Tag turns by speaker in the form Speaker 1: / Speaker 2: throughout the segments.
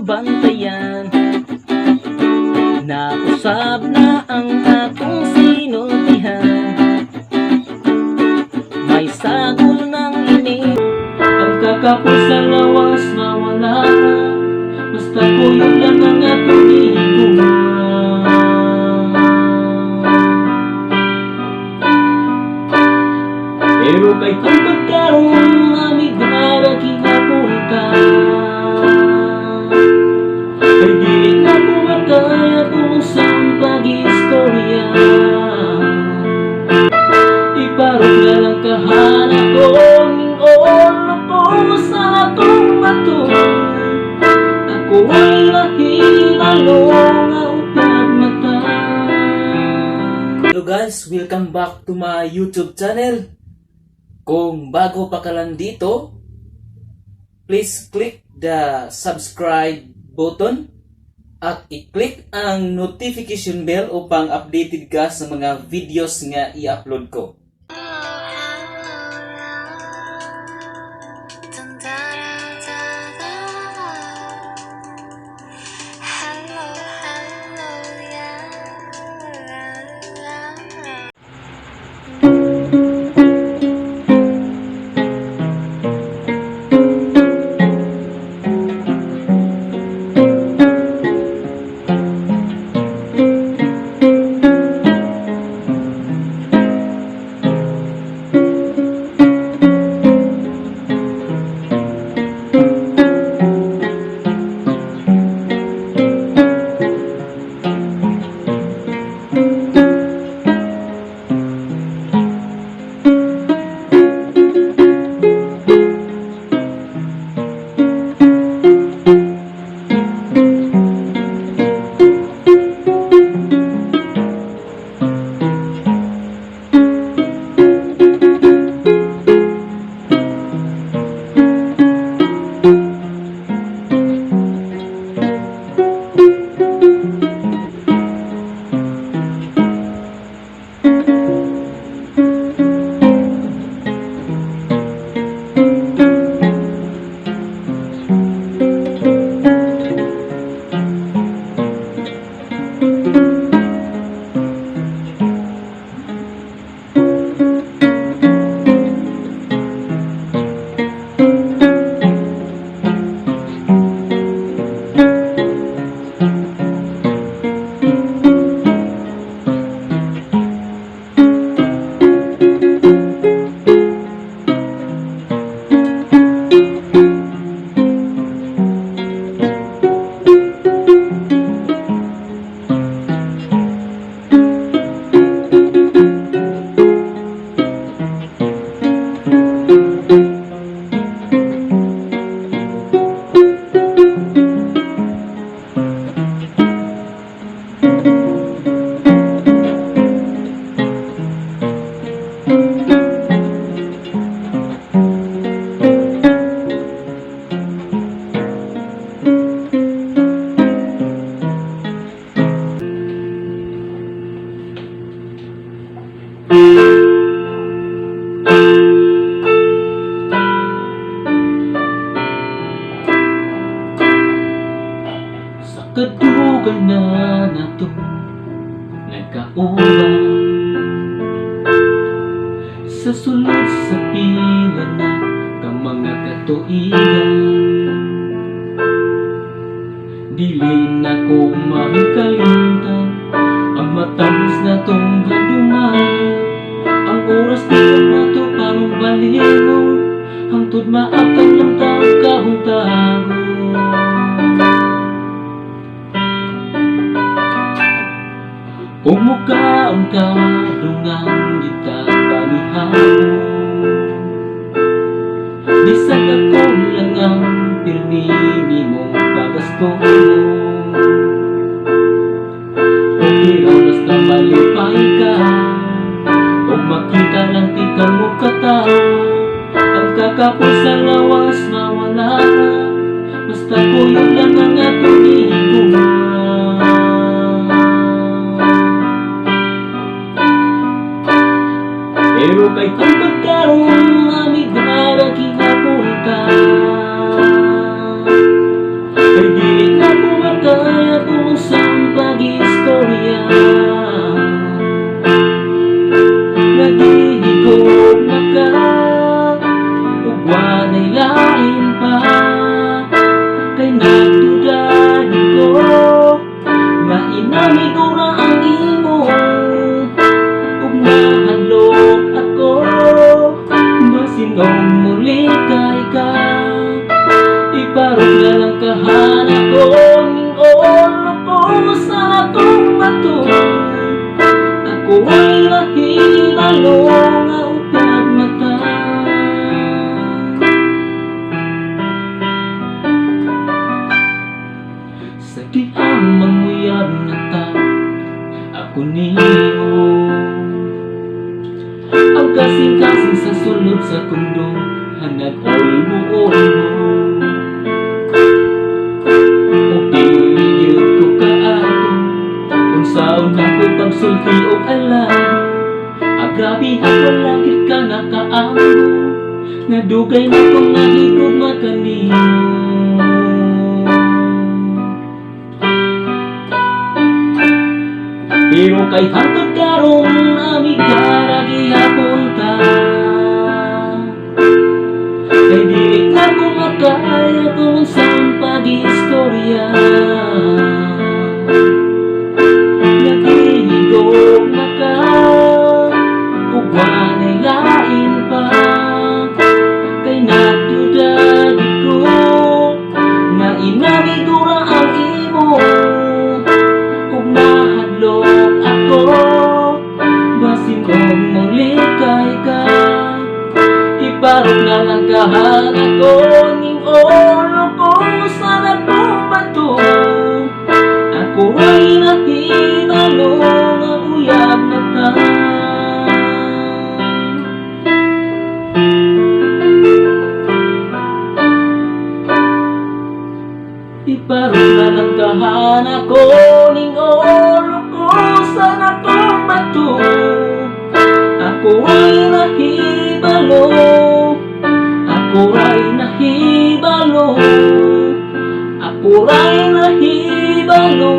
Speaker 1: Bantayan. Nausab na ang akong sinultihan. May sagol ng ini.
Speaker 2: Ang kakapoy sa lawas mawala na, basta kuyog lang ang atong gihigugma. Pero kay hangtod karon amiga ra gihapon ta, kay dili na ko makaya kung unsang pag-istorya. Iparok na lang kahana ko, ningon ko sa akong matun. Ako'y nahibalo nga upad mata.
Speaker 3: Hello guys, welcome back to my YouTube channel. Kung bago pa ka lang dito, please click the subscribe button at i-click ang notification bell upang updated ka sa mga videos nga i-upload ko.
Speaker 4: Hello, hello, yeah.
Speaker 2: Sa kadugay na nato nagkauban, sa sulod sa pila na ka mga katuigan, dili na ko mahikalimtan ang matamis na tong handuman. Ang oras niyo nato parang balingon, hangtod maabtan lang taong kahuntagon. Kung mukaon ka, dungang kita panihapon. Bisan ako lang ang pirmi nimong pagastoon. Tungod sa kundong nag-olmo-olmo. Ug dili gyud ko kaago unsaon ako pagsulti og alam. Ah, grabe ha, wala gyud ka nakaamgo nga dugay na kong nahigugma kanimo. Pero kay hangtod karon amiga ra gihapon ta. Kay dili ako makaya kung unsaon pag-istorya. Naghihigog na ka ug walay lain pa. Kay nagduda gid ko nga inamigo ra ang imo. Ug nahadlok ako basin og molikay ka. Iparok na lang kahan ako ning ulo ko sa dakong bato. Ako ay nahibalo nga uyab na ta. Iparok na lang kahan ako ning ulo ko sa dakong bato. Ako ay nahibalo. Ako ay nahibalo. Ako ay nahibalo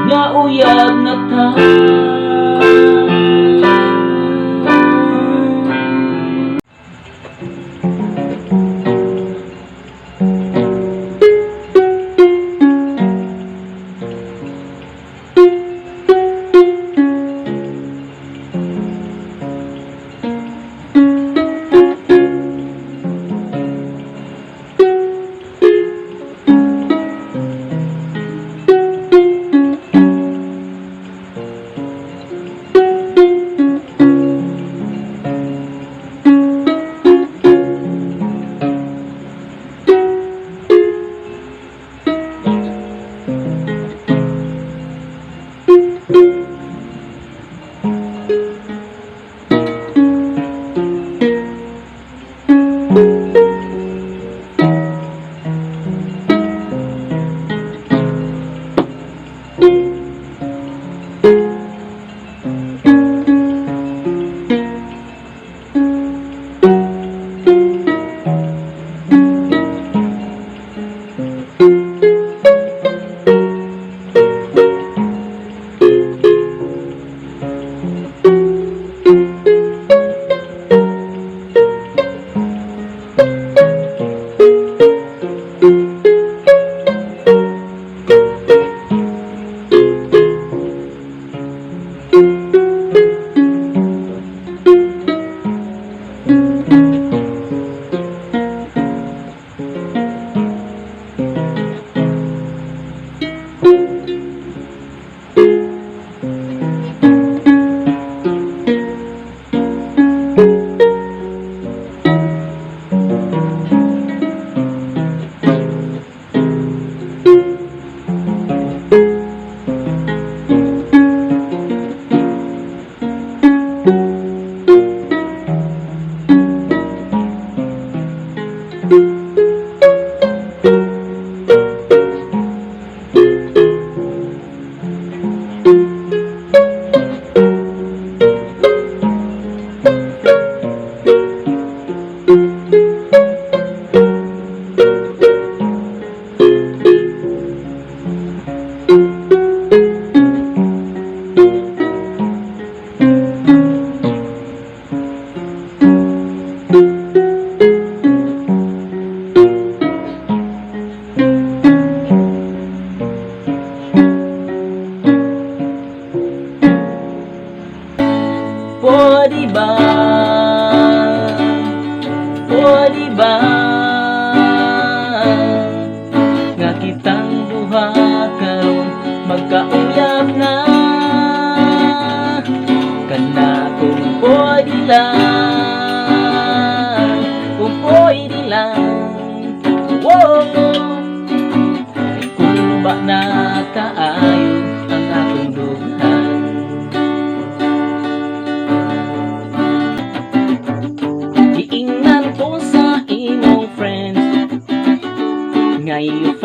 Speaker 2: nga uyab na ta.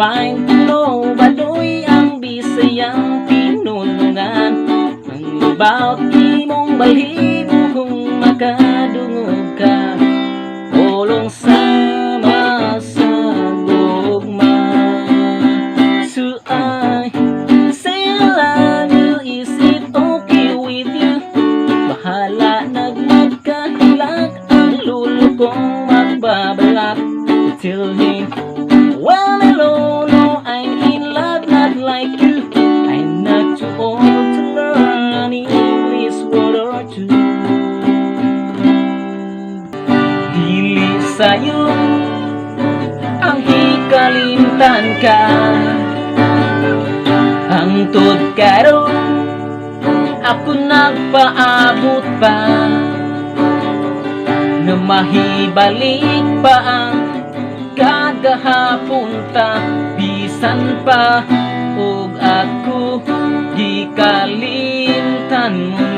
Speaker 1: fine. No, badoy ang Bisayang pinulungan. Ang about imong balhibo kung makadungog ka. Pulong sama sa gugma. So I say I love you. Is it okay with you? Bahala nagmagkahilak ang lulo kong magbabalak. Tell him, well, hello, no, I'm in love, not like you. I'm not too old to learn an English word or two. Dili sayo ang hikalimtan ka. Hangtod karon ako nagpaabot pa na mahibalik pa ang kagahapon ta, bisan pa og ako gikalimtan mo.